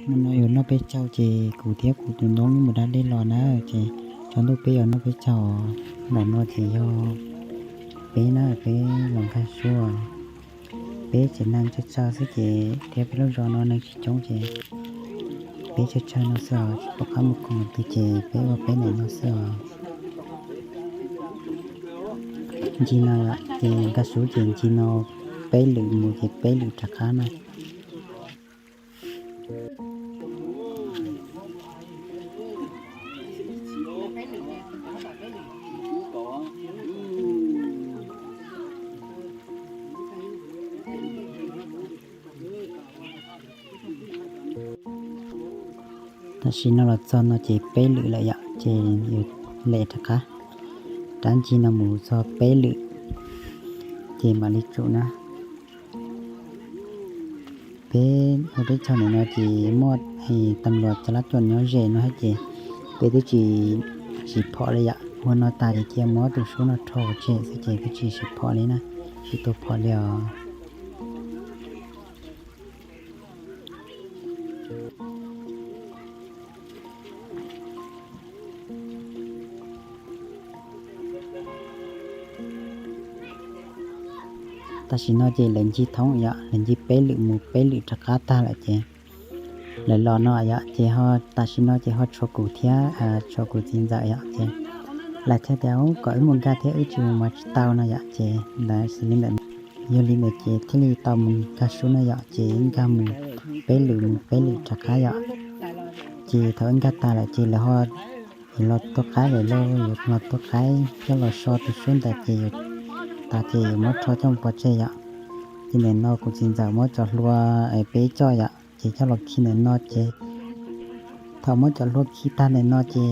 No yuav noj peb caug ces kuv thiab kuv tus ntxhais mus da dej los na, ces tsaus ntuj peb yuav noj peb caug. Ntawm no ces yog peb na, peb los nkag siab, peb tsev neeg tsawg tsawg xwb ces thiab peb lub zos no neeg tsis coob ces peb tsawg tsawg no xwb os, tsis pom qab mus koom twg ces peb ua peb ntawm no xwb os. Ncig no ces nkag siab ces ncig no peb lwm mus ces peb lwm rov qab na. Tam sim no los txog no ces peb lwm lawm yom, ces yuav lem rov qab, rov ncig no mus txog peb lwm ces mam li tsum na. Peb ua teb chaws ntawm no ces muaj tas luas cov lab cuam nyob ze no hab ces peb twb tsis siv phom li yom. Ua no tas ces cia muab tus sub no rho tseg xwb ces twb tsis siv phom li na, tsis tu phom li os. Tam sim no ces lawv ncig thoob yom, lawv ncig peb lwm mus peb lwm rov qab tag lawm ces lawv los no yom, ces ho tam sim no ces ho tshuav kuv thiab, tshuav kuv txiv ntxawm yom, ces lawv thiaj tias kom wb mus nkag thiab wb tsis mus mas tsis tau no yom, ces lawv xws li ntawm, yog li ntawd ces thiaj li tau mus nkag sub na yom, ces nkag mus peb lwm mus peb lwm rov qab yom. Ces thaum wb nkag tas lawm ces lawv ho yuav los tuaj qaib lawm lauj, yuav los tuaj qaib coj los so tus sub ntawd ces yuav tas ces yuav muab rho coj mus pov tseg yom. Ces ntawm no kuv txiv ntxawm muab cov hlua peb coj yom, ces coj los khi ntawm no ces thaum muab cov hlua khi tag ntawm no ces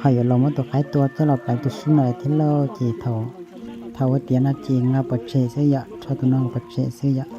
ho yuav los muab tus qaib tua coj los pleev tus sub ntawd thiab lauj. Ces thaum ua tiav no ces nqa pov tseg xwb yom, rho tus no pov tseg xwb yom.